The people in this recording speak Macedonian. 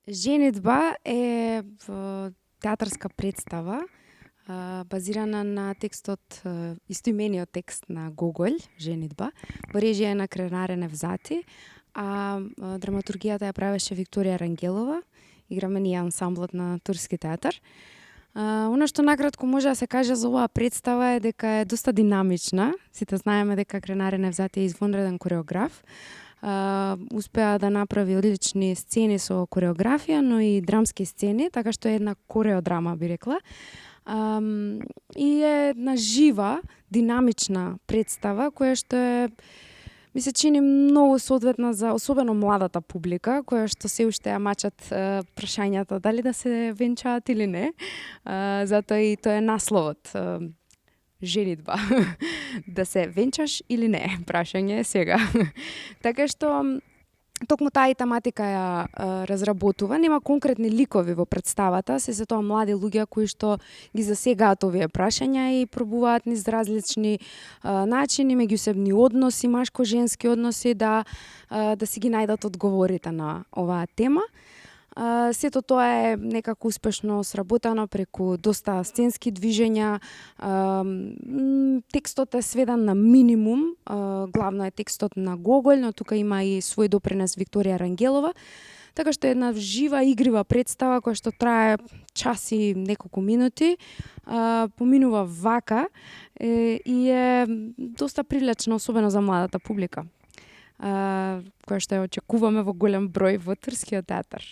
Женидба е театарска представа базирана на текстот, истоимениот текст на Гоголј, Женидба, во режија на Кренаре Невзати, а драматургијата ја правеше Викторија Рангелова, играме ние ансамблот на Турски театар. Оно што накратко може да се каже за оваа представа е дека е доста динамична. Сите знаеме дека Кренаре Невзати е извонреден кореограф. Успеа да направи одлични сцени со кореографија, но и драмски сцени, така што е една кореодрама, би рекла. И е една жива, динамична представа, која што е, ми се чини многу соодветна за особено младата публика, која што се уште ја мачат прашањата дали да се венчаат или не. Затоа и тоа е насловот. Женидба. Да се венчаш или не? Прашање е сега. Така што токму таа и тематика ја разработува. Нема конкретни ликови во представата, се тоа млади луѓе кои што ги засегаат овие прашања и пробуваат низ различни начини, меѓусебни односи, машко-женски односи да си ги најдат одговорите на оваа тема. Сето тоа е некако успешно сработено преку доста сценски движења. Текстот е сведен на минимум, главно е текстот на Гоголј, но тука има и свој допринес Викторија Рангелова. Така што е една жива, игрива представа која што трае час и неколку минути, поминува вака и е доста привлечна, особено за младата публика, која што ја очекуваме во голем број во Турскиот театар.